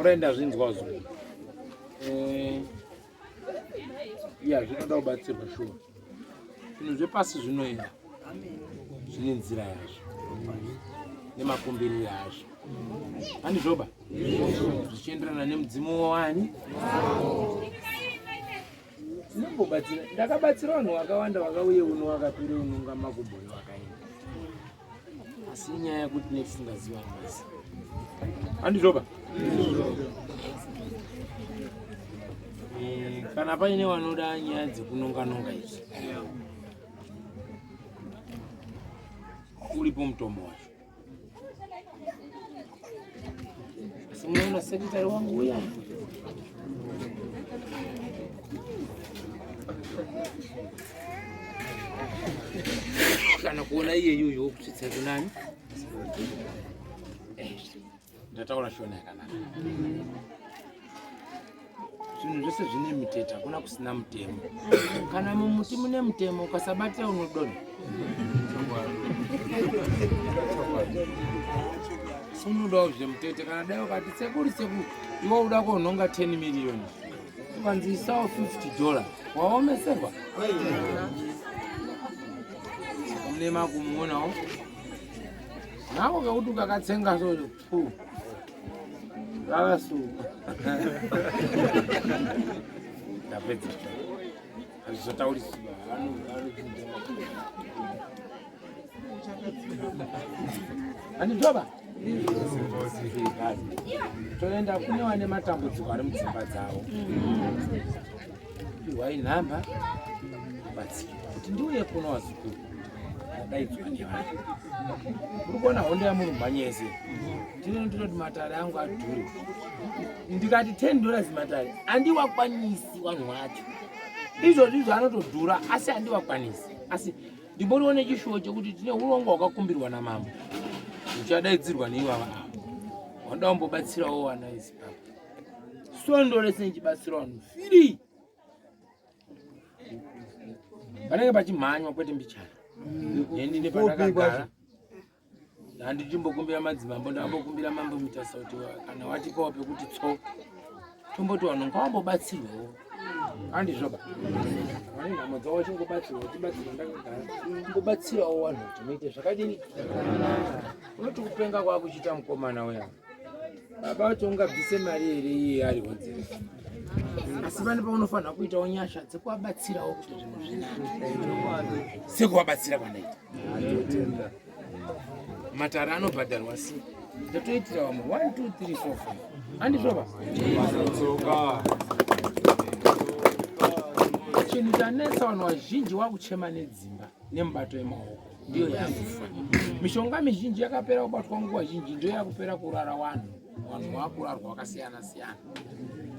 Orai ndazvinzwa zungu. Eh, iya zvinoda kubatsirwa shuwa. Zvinhu zvepasi zvinoenda zvine nzira yazvo nemakumbiriro azvo. Handizvoba? Zvichienderana nemudzimu wani? Tinombobatsira. Ndakabatsira vanhu vakawanda vakauye uno vakapere unonga makumbo vakaenda. Asi inyaya yekuti netisingaziva masi. Handizvoba? Eh, kana paine vanoda nyaya dzekunonga nonga idzi uripo mutombo wacho. Asi munoona sekretary wangu uya kana kuona iye yuyu wokusvitsa kunani eh, ndataura shona yakanaka zvinhu zvese zvine mitete hakuna kusina mutemo kana mumuti mune mutemo ukasabatira unodonha unodawo zvemutete kana dai ukati sekuru sekuru iwe uda konhonga 10 miriyoni ukanzi isawo 50 dollar waomeserwa mune makumuonawo nako kekuti ukakatsenga so pu Vakasuka. Ndapedza. Hazvizotaurisi. Handizvoba? Toenda kune vane matambudziko ari mudzimba dzavo. Piwai nhamba batsira kuti ndiuye kuno vazukuru. Ndadaidzwa nevanhu. Muri kuona hondo yamuri mhanyese. Ndino ndinoti matare angu adhure. Ndikati 10 dollars matare andiwakwanisi vanhu vacho. Izvozvi izvo anotodhura asi andiwakwanisi. Asi ndimboriwo nechishuwo chekuti tine urongwa hwakakumbirwa namambo. Uchadaidzirwa neivava ava. Wanoda kumbobatsirawo vana veZimbabwe. Svondo rese ndichibatsira vanhu free. Panenge pachimhanywa kwete mbichana. Neni ndepandakagara. Handichimbokumbira madzimambo, ndambokumbira mambo Mutasa kuti kana watipawo pekuti tso tomboti vanhu ngavambobatsirwewo. Handizvoba. Vane nhamo dzavo vachingobatsirwa, vachibatsirwa ndakagara. Kumbobatsirawo vanhu kuti muite zvakadini. Unoti kupenga kwakuchiita mukomana uya. Baba vacho ungabvise mari here iye ari hodzero. Asi pane paunofanira kuitawo nyasha dzekuvabatsirawo kuti zvinhu zvinake. Sekuvabatsira kwandaita. Matare anobhadharwa si ndatoitira vamwe 1 2 3 4 5 andizvova chinhu chanetsa vanhu vazhinji wakuchema nedzimba nemubato yemaoko ndiyo yakufa mishonga mizhinji yakapera kubatwa nguva zhinji ndiyo yakupera kurara vanhu vanhu vakurarwa vakasiyana siyana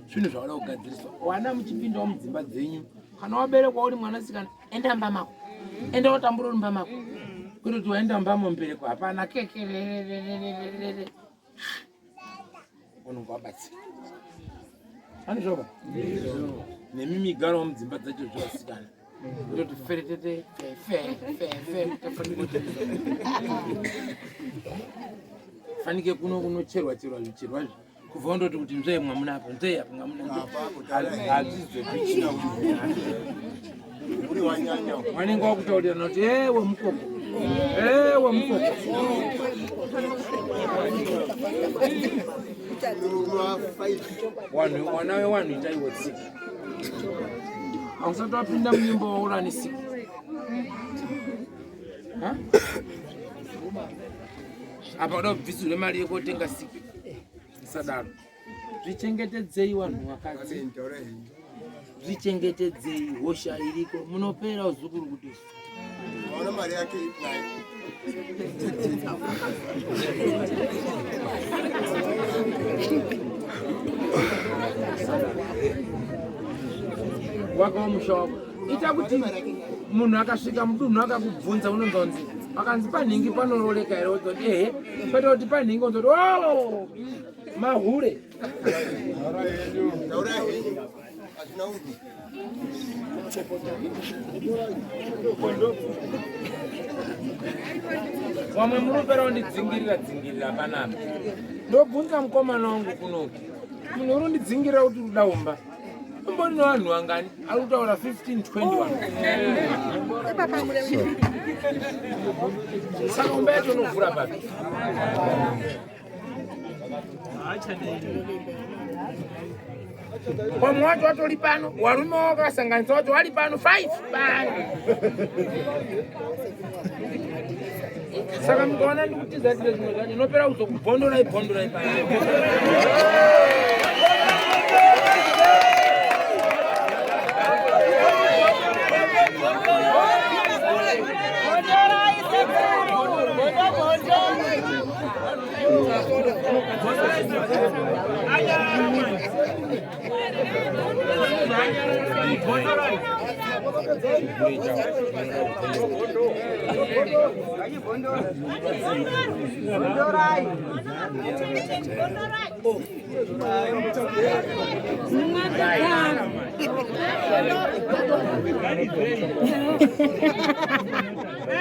zvinhu zvauda kugadziriswa wana muchipindawo mudzimba dzenyu kana waberekwa uri mwanasikana enda mba mako enda watambura uri mba mako kwete kuti waenda mba mombereko hapana kekerererererere unonga wabatsira anizvoba nemi migarawo mudzimba dzacho zvevasikana kutoti feretete fe fe fe fe fanike kuno kunocherwa cherwa zvicherwa zvi kubva undoti kuti nzvee mwamuna apo nzvee apo mwamuna hazvizobvichina wanenge wakutaurirana kuti ewe mukoko ewe mukoko wanhu wana wewanhu itaiwo tsika hausati wapinda munyimbo waurani sika apa uda kubvisirwe mari yekotenga siki musadaro zvichengetedzei vanhu vakadzi zvichengetedzei hosha iriko munopera uzukuru kuti Ona mari yake nayo. Wakawo musha wako ita kuti munhu akasvika mudunhu akakubvunza unonzwa kunzi akanzi panhingi panoroleka here wozoti ehe kwete kuti panhingi wozoti o oh, mahure vamwe munopera kundidzingirira dzingirira panapa ndobvunza mukomana wangu kunoku. Munhu unondidzingira kuti uda umba. Umbori nevanhu vangani? Ari kutaura 15 21. Saka umba yacho unovhura papi? Vamwe wacho vatori pano, warume wakasanganisa wacho wari pano 5 pano. Saka mukaona ndikutiza tiza zvimwe zvacho inopera kuzokubhondorai bhondorai pano.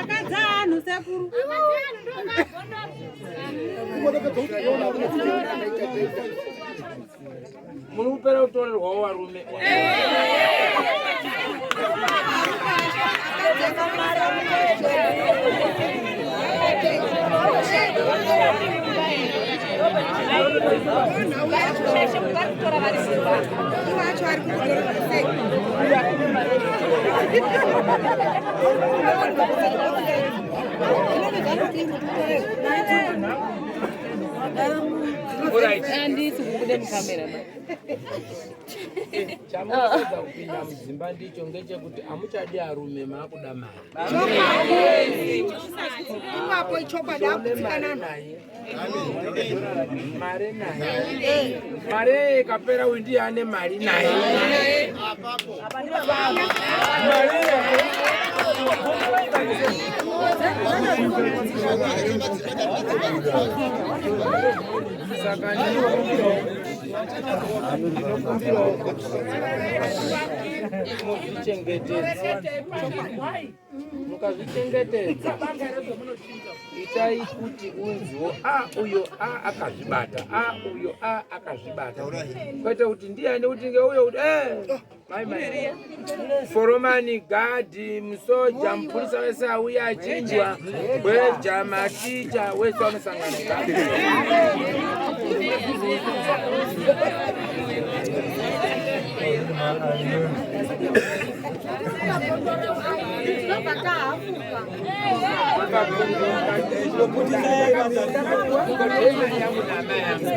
Akadza anhu sekuru. Muri kupera kutorerwawo varume. Handisi kubuda mukamera ma. Chamunopedza kupinda mudzimba ndicho ngechekuti hamuchadi arume, maakuda mari. Ipapo ichokwadi, akutsikana naye mari naye mari ikapera, uyu ndiye ane mari naye mari. Saka ndinokumbirawo kuti muzvichengetedze. Mukazvichengetedza, itai kuti unziwo a uyo a akazvibata, a uyo a akazvibata, kwete kuti ndiyani kuti ngeuyo kuti mai mai foromani, gadhi, musoja, mupurisa wese auya achinjwa, gweja, maticha wese vanosangana. Yangu na amai yangu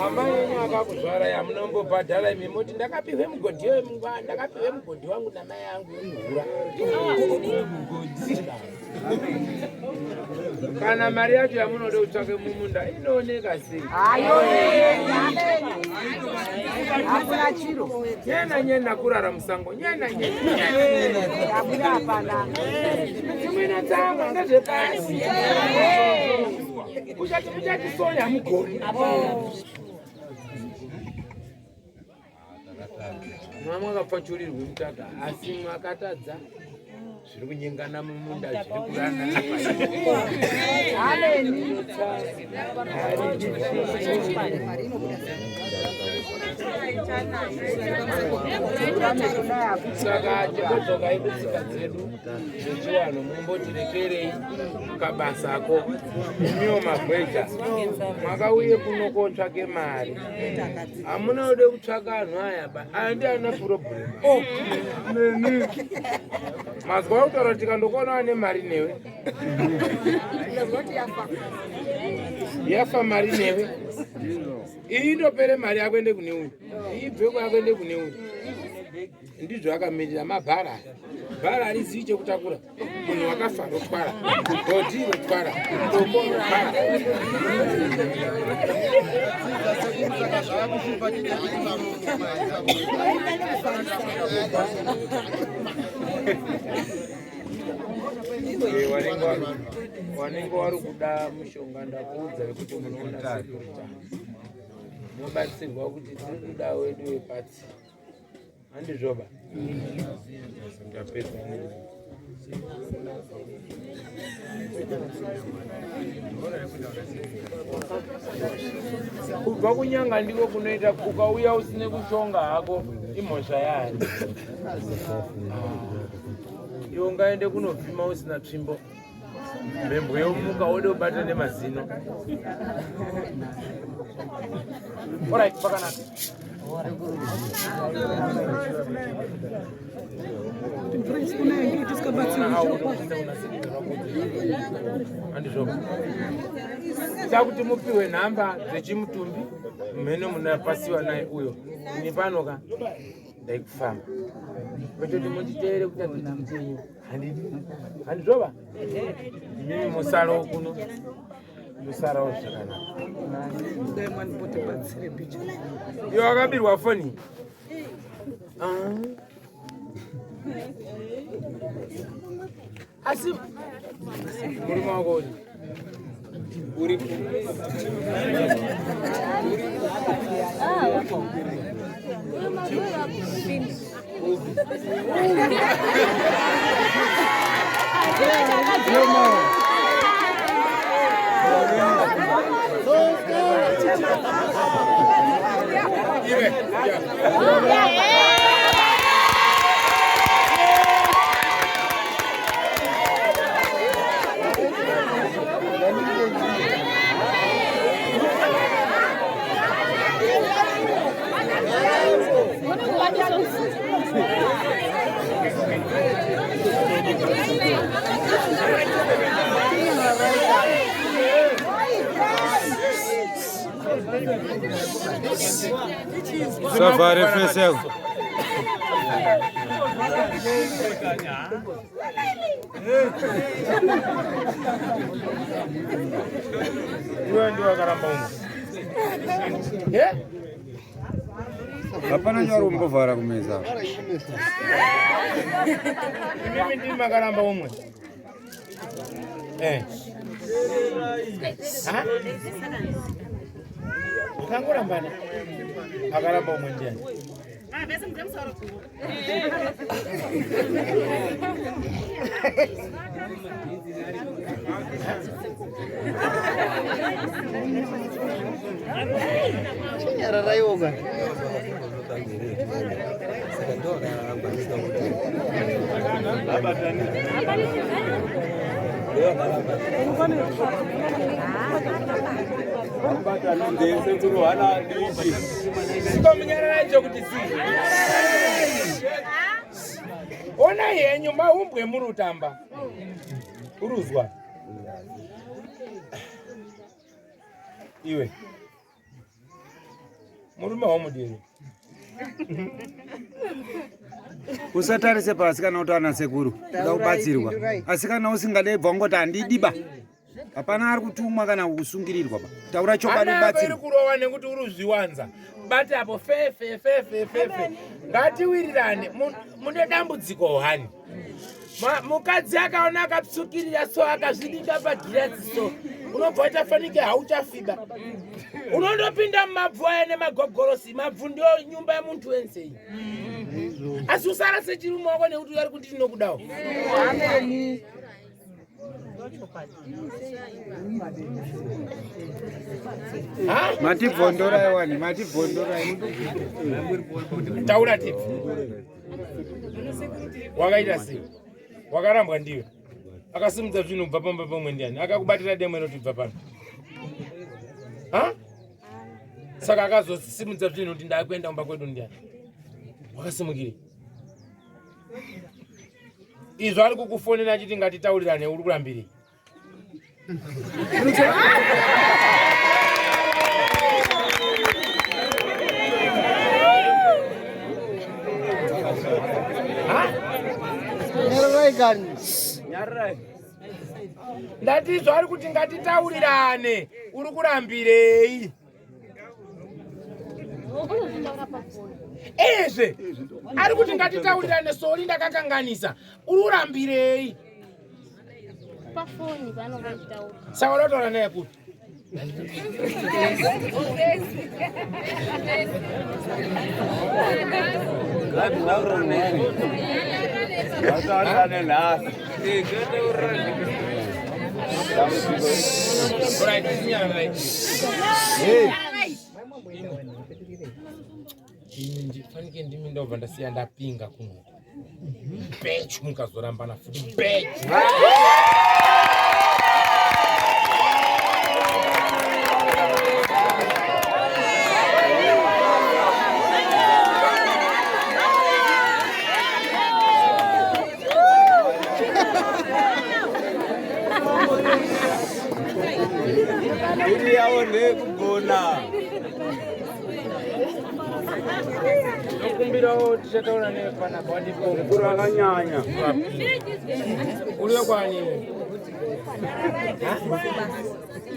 amai yenyu akakuzvara yamunombobhadhara imi, moti ndakapihwe mugodhi wemungwa, ndakapihwe mugodhi wangu namai yangu wemuhura. Kana mari yacho yamunoda kutsvake mumunda inooneka sei? Hakuna chiro. Nyena nyena kurara musango, nyena nyena. Yabuda hapana. Dzimwe tsanga ngezvepasi, kuchati muchatisonya hamugoni. Mwakapfachurirwe mutaka, asi mwakatadza zviri kunyengana mumunda, zviri kurana. Ameni. Saka chimbodzokai kutsika dzedu dzechivanhu, mumbotirekerei kabasako. Imiwo magweja mwakauye kuno kotsvake mari, hamuna kude kutsvaka anhu aya ba. Aya ndi ana problem neni mazwa kutaura, tikandokuona ane mari newe yafa mari newe, iyi indopere mari yako ende kune uyu, iyi ibveko yako ende kune uyu. Ndizvo akamirira mabhara. Bhara harizivi chekutakura. Munhu wakafa rotwara, godhi rotwara, dombo rotwara. Vanenge vari kuda mushonga, ndakuudza kuti munoona security, mobatsirwa kuti tiri kuda wedu wepatsi, handizvoba? Ndapedza. Kubva kunyanga ndiko kunoita ukauya usine kushonga hako imhosva yaani? Iwe ungaende kunovhima usina tsvimbo, mhembwe yomuka wode ubata nemazino. Alright, pakanaka. Handizvo chakuti mupiwe nhamba dzechimutumbi mheno munapasiwa naye uyo ini pano ka ndaikufamba kwetoti muchiteere kuita kuti chenyu handidi handizvova imimi musarawo kuno musarawo zvakanaka. Iwe wakabirwa foni. Ah. Asi murume wako uri uripo? Iwe. Savare fese yako. Iwe ndiwe wakaramba umwe. Eh? Hapana chauri kumbovhara kumeza. Imimi ndimi makaramba umwe. Eh. Ha? Makangorambana. Akaramba umwe ndiani? Chinyararaiwoga. Sikomunyarara kuti si. Onai henyu mahumbwe muri kutamba. Uruzwa. Iwe. Murume wamudiri. Usatarise pasi kana kuti ana sekuru uda kubatsirwa, asi kana usingade bva ungoti handidiba. Hapana ari kutumwa kana kusungirirwa ba. Taura chokwadi Hana yako iri ubatsirwe. kurova nekuti uri kuzviwanza. Bata apo fefe fefe fefe. Ngatiwirirane. Mune dambudziko hani. Mukadzi akaona akapsukirira so akazvidinda pagirasi so unobva waita fanike hauchafiba. Unondopinda mumabvu aya nemagogorosi. Mabvu ndio nyumba yemuntu wensei. Asi usara sechirume wako nekuti uyo ari kuti tinokudawo. Ha? Matibvondorai wani, matibvondorai. Taura tipi. Wakaita sei? Wakarambwa ndiwe. Akasimudza zvinhu kubva pamba pamwe ndiani? Akakubatira demo inoti bva pano. Ha? Saka akazosimudza zvinhu kuti ndakuenda kumba kwedu ndiani? Wakasimukire. Izvo ari kukufonera achiti ngatitaurirane uri kurambirei? Ha? Ndati izvo ari kuti ngatitaurirane uri kurambirei? Ezve ari kuti ngatitaurirane sori ndakakanganisa uri kurambirei? Pafoni paanonga achitaura. Saka unotaura naye kupi? Ini ndifanike ndimi ndobva ndasiya ndapinga kuno bechu mukazorambana futi bechu. Iri yavo ndeyekugona. Ndokumbirawo tichataura newe panapa wandipo. Mukuru akanyanya. Uriwe kwani?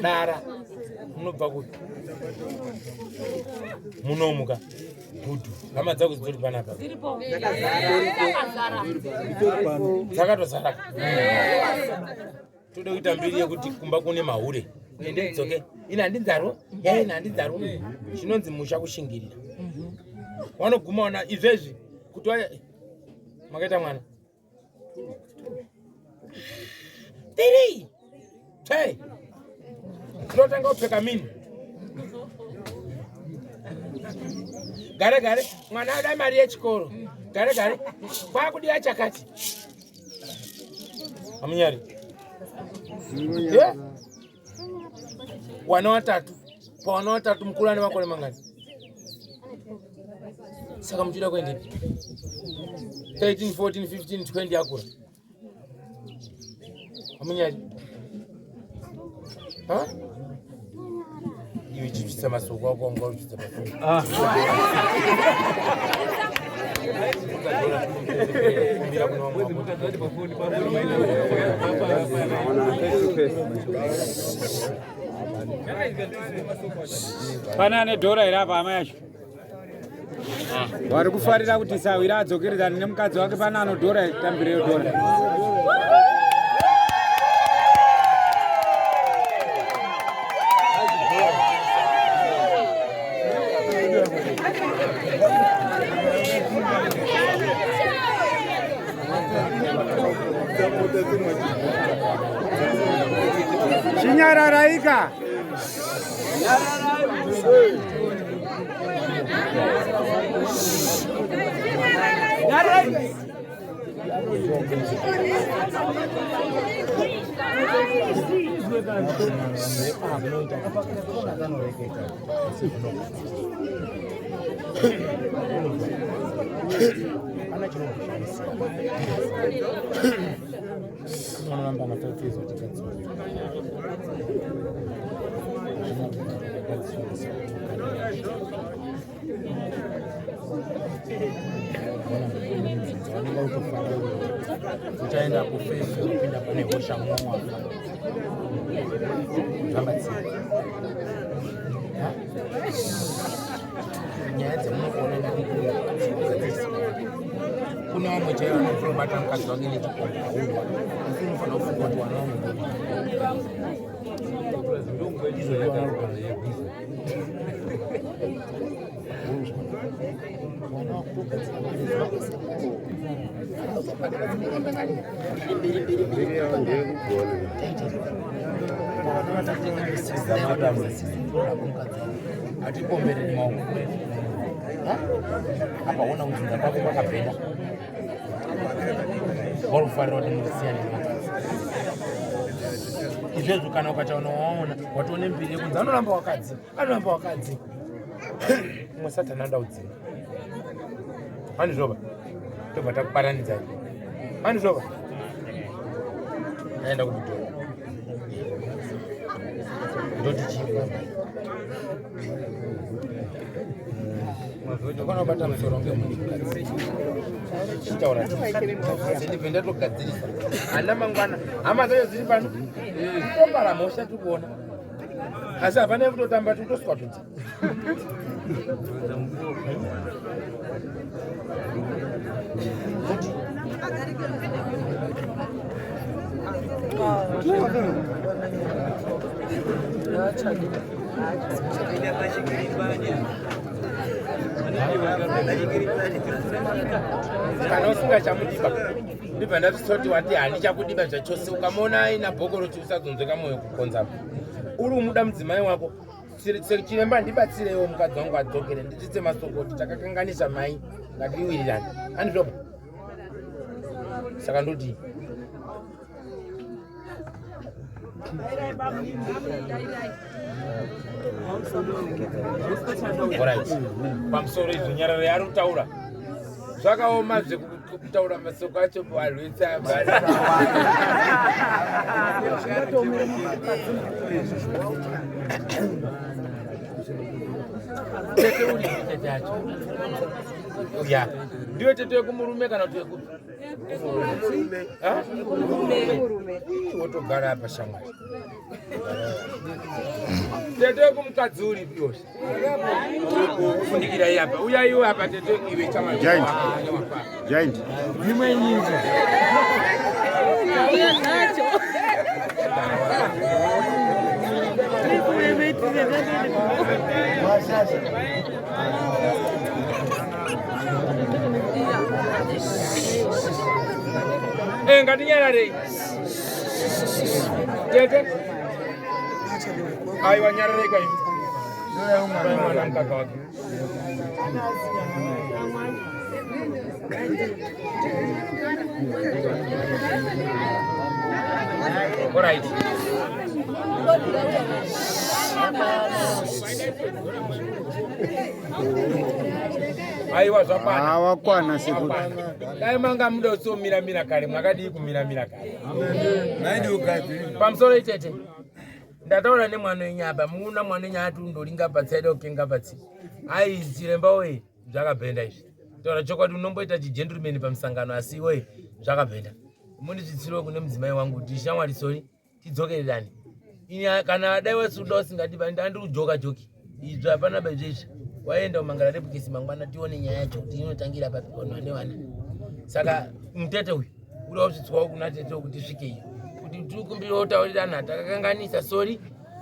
Dara. Munobva kupi? Munomuka. Gudhu. Hama dzako dzitori panapa. Dzakatozara. Tode kuita mbiri yekuti kumba kune mahure. Ende idzoke. Ini handinzarwo. Ya ini handinzarwo. Chinonzi musha kushingirira. Wanoguma wana izvezvi kuti makaita mwana. 3 2 tinotanga kupfeka mini. Gare gare mwana ada mari yechikoro. Gare gare kwakudiwa chakati. Amunyari. Yeah? Wana watatu. Pa wana watatu mukuru ane makore mangani? Saka muchida kuendepi? 13, 14, 15, 20 akura. Amunyari. Ha? Iwe chibvisa masoko ako wanga uchibvisa pafoni. Kumbira kuna vamwe Pane ane dhora here apa hama yacho? Vari kufarira kuti sahwira adzokeredzane nemukadzi wake, pane anodhora tambireyo dhora. Chinyararaika. Unoramba matatizo uchaenda kufesi kupinda pane hosha mumwe zvabatsira nyaya dzemunokuona ndikudzadzisa. Kune vamwe chaivo vanotobata mukadzi wake nechikomba aurwa, asi unofanira kufunga kuti wana vangu izvozvo hatipombereri maoko apa ona kudzinza kwako kwakabhenda vari kufarira kuti murisiyane nemakadzi izvezvo. Kana ukachaona waona watoone mbiri yekunzi anoramba wakadzi, anoramba wakadzi, umwe satani anoda kudzinga andizvoba, tobva takubaranidzai andizvoba, aenda kubudhora ndoti chii ndokana kubata musoro ngemunhukadzi chitaura ndibve ndatogadzirisa hana mangwana. Hama dzacho dziri pano topara mhosva tiri kuona, asi hapana kutotamba tikutoswatudza. Kana usingachamudiba. Ndibva ndazvisoti wati handichakudiba zvachose ukamuona aina bhokoro chiusazonzweka mwoyo kukonza. Uri umuda mudzimai wako. Chiremba ndibatsireiwo mukadzi wangu adzokere nditsitse masoko kuti takakanganisa mai ngatiwirirane. Handizvoba. Saka ndodii? Pamusoro izvo nyarara yaari kutaura zvakaoma zvekutaura masoko acho arwisa tete uri tete acho ya ndiwe tete wekumurume kana kuti wekupi Wotogara apa shamwari. Tete kumukadzi uripi yose? Kufundikira iye apa. Uya iwe apa tete iwe chamwari. Giant. Giant. Imwe nyinji. Eh, ngatinyararei tete aiwa nyararei kai mwana mukaka wake Alright. Aiwa zvakwana. Ah, wakwana sekuru. Dai manga muda usomira mira kare mwakadii kumira mira kare. Pamusoro itete. Ndataura nemwana wenyu apa muuna mwana wenyu ati undoringa patsi aida kukenga patsi. Ai chiremba woye zvakabhenda izvi. Taura chokwadi unomboita chigentleman pamusangano asi woye zvakabhenda. Mundisvitsirewo kune mudzimai wangu kuti shamwari sorry tidzokererane ini kana dai wasuda usingadi ndandiri kujoka joki izvo hapana baizvo izvi waenda kumangara repukisi mangwana tione nyaya yacho kuti inotangira papi vanhu vane vana saka mutete uyu uda kusvitswawo kuna tete kuti svikei kuti tikumbire taurirana takakanganisa sori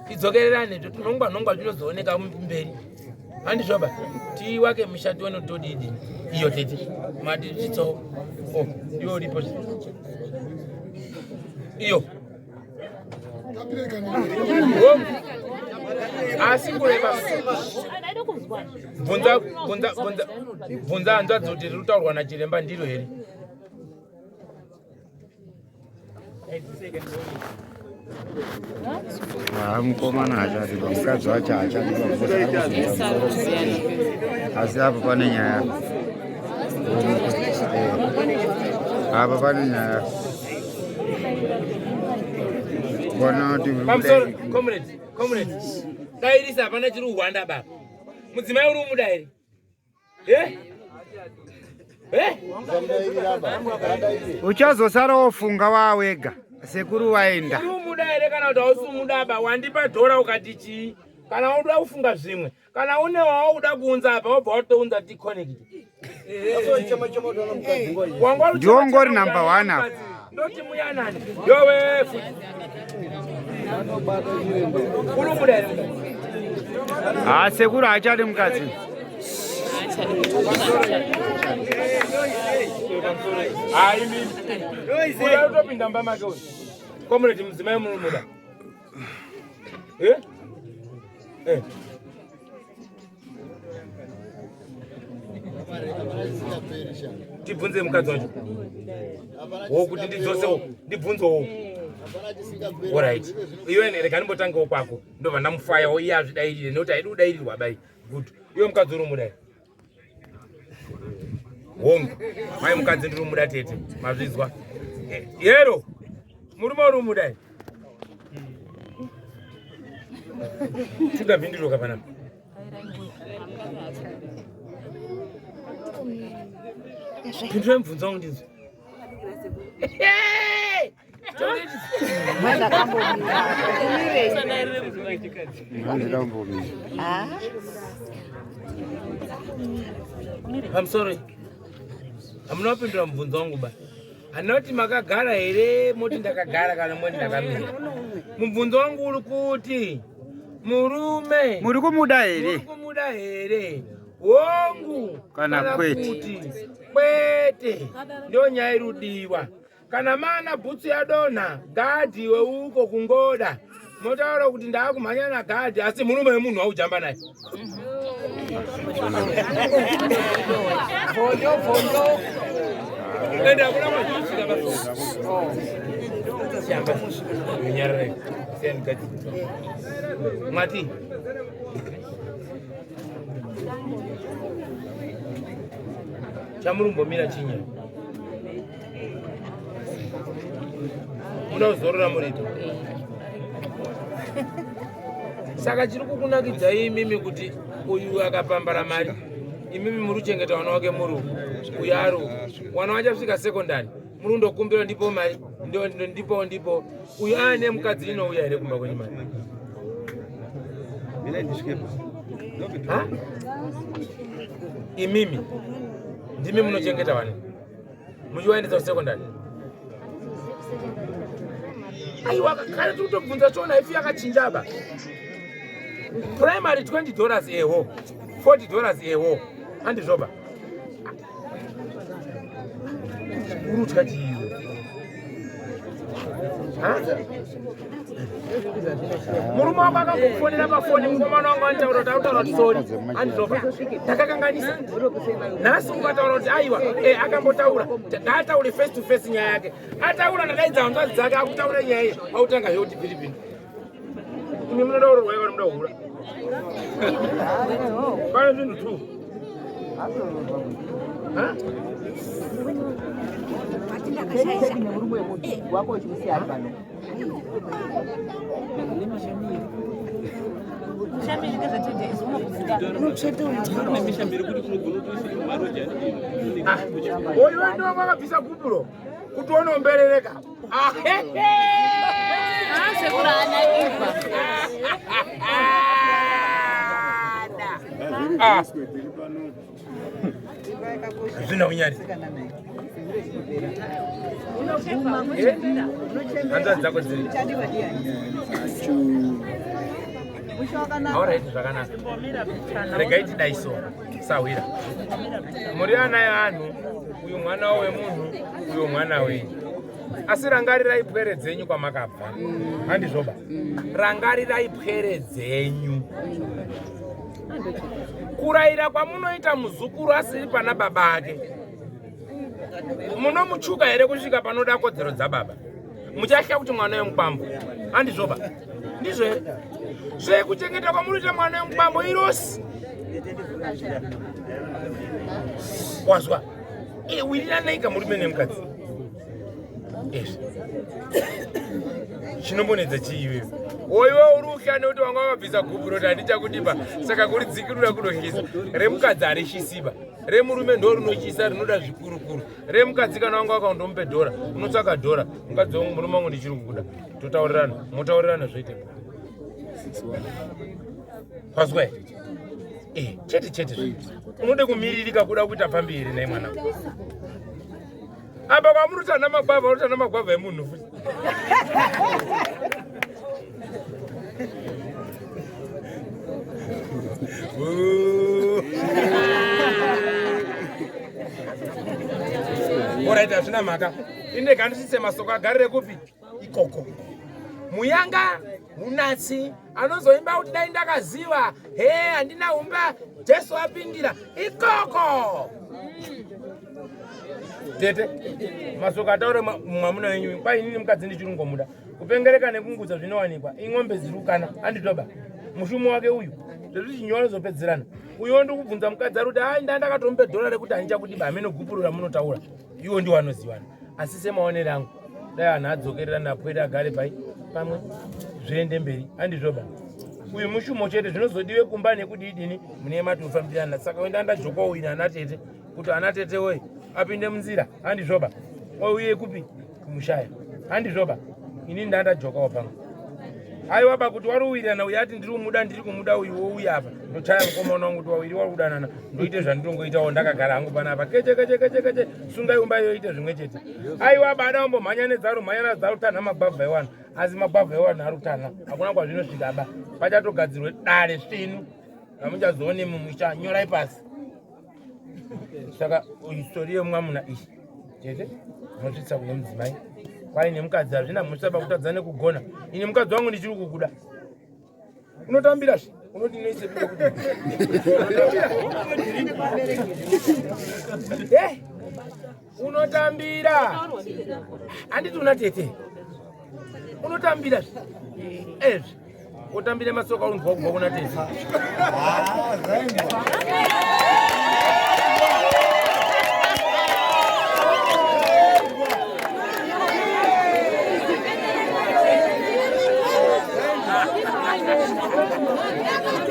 tidzokererane totinhongwa nhongwa zvinozooneka mberi handizvoba tiwake misha tione kuti todidi iyo tete matisvitsawo o oh, iwe uripo iyo asi kureva bvunza bvunza bvunza bvunza hanzvadzi kuti riri kutaurwa nachiremba ndiro here Haa mukomana haachadiwa, mukadzi wacho haachadiwa asi apo pane nyaya apa pane nyaya kona kuti pamusoro comrade comrade dairisa hapana chiri kuhwanda baba mudzimai uri umuda here Eh? Eh? Uchazosara wofunga wawega sekuru waenda. Umuda here kana kuti hausi umuda ba wandipa dhora ukati chii? Kana unoda kufunga zvimwe, kana une wauda kuunza apa wobva watounza ticonnect. Ndiwo ngori number one apa. Ndoti muyanani. Yowe futi. Unomuda here mukadzi? Haa sekuru haachadi mukadzi. Hayi mimi. Uya utopinda mumba make uyu. Comrade mudzimai munomuda. Eh? Eh. Tibvunze mukadzi wacho. Wo kuti ndidzosewo, ndibvunzewo. Alright. Iwe rega ndimbotangewo kwako. Ndobva ndamufayawo iye azvidairire nekuti haidi kudairirwa bai. Good. Iwe mukadzi uri muda. Hongu. Mai mukadzi ndiri muda tete. Mazvizwa. Eh, yero. Murume uri muda. Tikuda mhinduro ka panapa. Pindura mubvunzo wangu ndinzwe. Pamusoro hamuna kupindura mubvunzo wangu ba. Anoti makagara here moti ndakagara kana moti ndakamira. Mubvunzo wangu uri kuti murume muri kumuda here? Muri kumuda here? Hongu kana kwete. Kuti kwete. Ndio nyaya iri kudiwa. Kana mana bhutsu yadonha, gadhi weuko kungoda motaura kuti ndaakumhanya nagadhi, asi murume wemunhu waujamba naye. Vondo vondo. Ende hakuna kwazvinosvika basa. Nyararai. Siyani gadhi. Mwati. Chamurumbomira chinya. Muda kuzorora muripo. Saka chiri kukunakidzai imimi kuti uyu akapambara mari, imimi muri kuchengeta wana wake muri uku, uyu ari uku. Wana wachasvika sekondari, muri kundokumbira ndipo mari, ndipo ndipo. Uyu aane mukadzi inouya here kumba kwenyu mari? Ha? Imimi ndimi munochengeta vana muchivaendesa kusekondari? Aiwa, kare tiri kutobvunza chiona ifi yakachinja ba. Primary $20 eho, $40 eho, handizvoba. Uri kutya chiiwe? Murume wako akambokufonera pafoni, mukomana wangu anitaura kuti akutaura kuti sori, handizvoba, ndakakanganisa nhasi. Ukataura kuti aiwa, akambotaura, ngaataure face to face nyaya yake. Ataura, ndadaidza hanzvadzi dzake, akutaura nyaya iyi, autanga zve kuti piripiri. Imi munoda urorwa kana munoda kuhura? Pane zvinhu two. Ha? Nemurume wemunhu wako uchimusiya ari pano. Ah, uyu wendo wangu akabvisa gupuro kuti unomberereka. Sekuru anakirwa. Ah. Zvina unyari. Hanzvadzi dzako dziri? Alright, zvakanaka. Regai tidai so. Sahwira. Muri ana yeanhu, uyu mwana wemunhu, uyu mwana wenyu. Asi rangarirai pwere dzenyu kwamakabva. Handizvoba. Rangarirai pwere dzenyu. Kurayira kwamunoita muzukuru asiri pana baba ake, munomuchuka here kusvika panoda kodzero dzababa? Muchatya kuti mwana wemukwambo, handizvoba? Ndizvo here? Zvekuchengeta kwamunoita mwana wemukwambo irosi wazwa. Wiriranai kamurume nemukadzi. Izvi chinombonetsa chii iwewe? Oiwe uri kuhla nekuti wanga wakabvisa gupuro kuti handichakudipa, saka kuridzikirura kunotyisa. Remukadzi harishisiba, remurume ndo rinotyisa, rinoda zvikurukuru. Remukadzi, kana wanga wakaundomupe dhora, unotsvaka dhora. Mukadzi wangu, murume wangu, ndichiri kukuda, totaurirana, motaurirana, zvoite pazwa. Chete chete zve unode kumiririka kuda kuita pfambi here naye mwana? Apa kwamurutana magwavha, urutana magwavha emunhu futi. Alright, hazvina mhaka. Indega ndisise masoko agarire kupi ikoko. Muyanga munatsi anozoimba kuti dai ndakaziva he handina umba, Jesu apindira ikoko. Tete, masoko ataure mwamuna wenyu kwai inini mukadzi ndichirungomuda. Kupengereka nekungudza zvinowanikwa ing'ombe dziri kukana, handitoba mushumo wake uyu zvezvichinyiwa anozopedzerana. Uyo ndikubvunza mukadzi ari kuti ai nda ndakatomupe dhora rekuti handichakudiba, hamene gupuro ramunotaura iwo ndiwo anozivana. Asi semaonero angu, dai vanhu adzokerera napwere agare pai pamwe, zviende mberi, handizvoba? Uyu mushumo chete zvinozodiwe kumba nekudidini mune matofambirana. Saka wenda ndajokwa uyu ana tete kuti ana tete woye apinde munzira, handizvoba? Ouye kupi kumushaya, handizvoba? Ini ndandajokawo pamwe. Aiwa ba, kuti wari uwirirana, uyu ati ndiri kumuda, ndiri kumuda uyu, wouya apa, ndochaya mukomana wangu kuti wawiri wari kudanana, ndoite zvandinongoitawo ndakagara hangu panapa. Keche keche keche keche, sungai umba yoite zvimwe chete. Aiwa bada wambomhanya nedzaro, mhanya nadzaro, tanha magwavha ewanhu. Asi magwavha ewanhu ari kutanha, hakuna kwazvinosvika ba. Pachatogadzirwe dare svinu ramuchazoone mumusha. Nyorai pasi. Saka histori yemwamuna iyi. Tete unosvitsa kune mudzimai kwai nemukadzi hazvina mhosva pakutadza nekugona. Ini mukadzi wangu ndichiri kukuda. Unotambira zve unoti noise eh unotambira handiti una tete unotambira zve ezvi utambire masoka unzwa kubva kuna tete.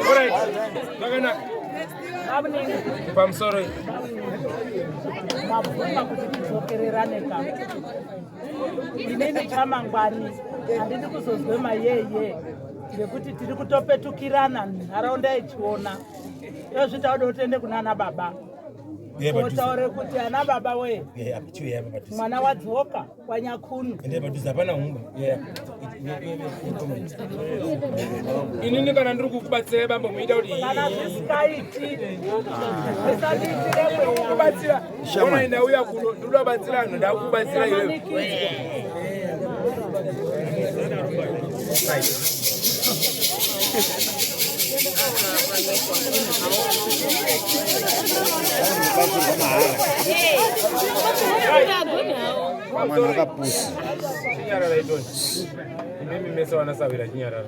Alright, zvakanaka. Pamusoro mabvuma kuti tidzokererane ka inini chamangwani handidi kuzozwe mayeye ngekuti tiri kutopetukirana nharaunda ichiona yozvi tauda kuti tiende kuna ana baba otaure kuti ana baba wee mwana wadzoka kwanyakunu inini kana ndiri kukubatsirai bambo muita kuti kana zvisikaiti zvisandiitire kubatsira ona ndauya kuno ndinoda kubatsira vanhu ndakubatsira iwewe Mwana akapusa. Chinyarara itoni. Imimi mese vanasawira chinyarara.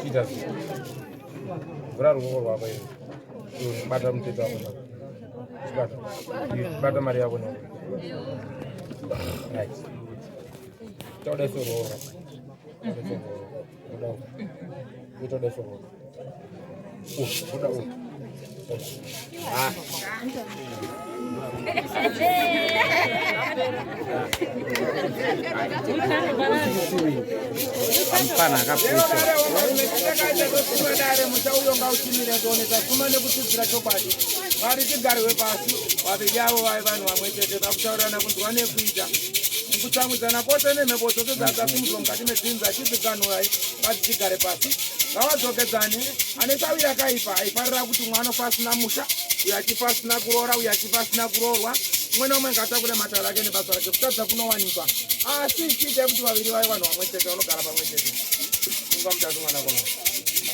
Chiita zvi. Vhura ruoko rwako iwe. Iwe bata mutete wako nako. Chibata. Iwe bata mari yako nako. Right. Tauda iso ruoko rwako. Buda uko. Buda iso ruoko. Buda uko. Ah. Mfana akapusa. Dare muchauyo ngauchimire tione tasuma nekutsidzira chokwadi vari tigarwe pasi vaviri avo vave vanhu vamwe chete pakutaurirana kunzwa nekuita mukutsamwidzana kwose nemhepo dzose dzadzasimudzwa mukati medzinza chidziganhurai vati tigare pasi ngavadzokedzane ane shavi yakaipa aifarira kuti umwe anofa asina musha uyo achifa asina kuroora uyo achifa asina kuroorwa umwe neumwe ngaatakure matare ake nebasa rake kutadza kunowanikwa asi chiitai kuti vaviri vave vanhu vamwe chete vanogara pamwe chete inga mutatu mwanakomana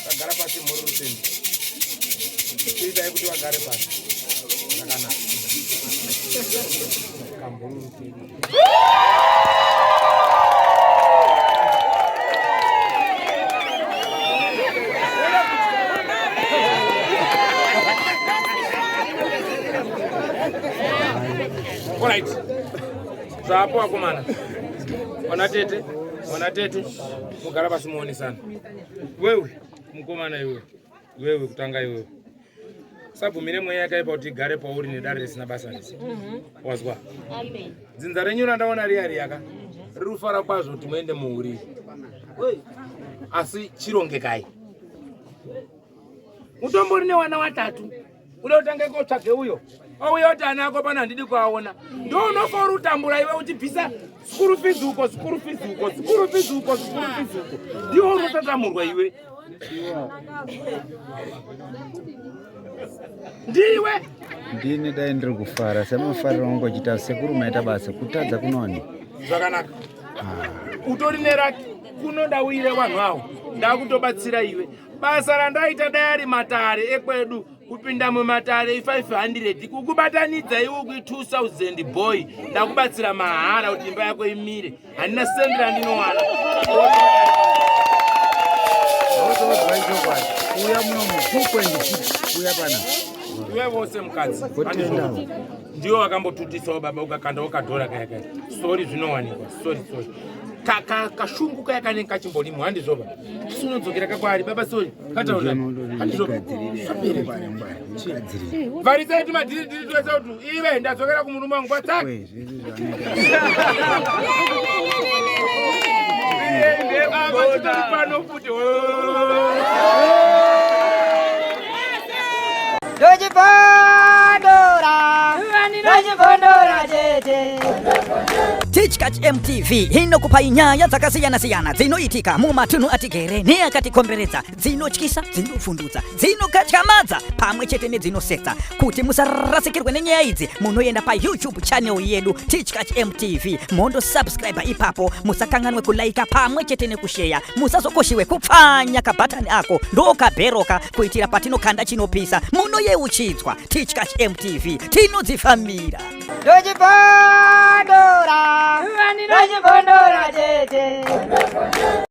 vagara pasi mhuri rutendo chiitai kuti vagare pasi zvakanaka kamhuri rutendo Alright. Zvapo akomana. Mwana tete, mwana tete, mugara pasi muonesana. Wewe mukomana iwe. Wewe kutanga iwewe. Usabvumire mweya yakaipa kuti igare pauri nedare risina basa rese. Wazwa? Amen. Dzinza renyu randaona riya riyaka riri kufara kwazvo kuti muende muuriri. Asi chirongekai. Utombori newana watatu. Uda kutange kotsvage uyo. Ouya kuti ana ako pano handidi kuaona. Ndo unofa uri kutambura iwe uchibvisa school fees uko, school fees uko, school fees uko, school fees uko. Ndiwo unotatamurwa iwe. Ndiwe. Ndini dai ndiri kufara semafariro angu achiita sekuru maita basa kutadza kunoni. Zvakanaka. Utori neraki kunoda uire vanhu avo. Ndakutobatsira iwe. Basa randaita dai ari matare ekwedu kupinda mumatare i500 kukubatanidza iwe kui 2000 boy ndakubatsira mahara kuti imba yako imire handina sendi randinowana. Uya muno mu 2.6 uya pana. Iwe vose mukadzi. Kutenda. Ndiwo wakambotutisawo baba ukakandawo kadhora kaya kaya. Sorry zvinowanikwa. Sorry sorry. Kashungu kaya kanenge kachimbolimwa handizvoba. Asi unodzokera kakwaari baba sorry. Kataura. Handizvoba. Varisai tumadhiri twese utu. Iwe ndadzokera kumurume wangu kwatsak. Apa pano futi. Ndochibondora, ndochibondora chete. Tichkach MTV inokupai nyaya dzakasiyana-siyana dzinoitika mumatunhu atigere neakatikomberedza, dzinotyisa, dzinovhundutsa, dzinokatyamadza pamwe chete nedzinosetsa. Kuti musarasikirwe nenyaya idzi, munoenda paYouTube channel yedu Tichkach MTV, mondosubscribe ipapo. Musakanganwe kulaika pamwe chete nekusheya. Musazokoshiwe kupfanya kabhatani ako ndokabheroka kuitira patinokanda chinopisa munoyeuchidzwa. Tichkach MTV, tinodzifambira. Ndochibva.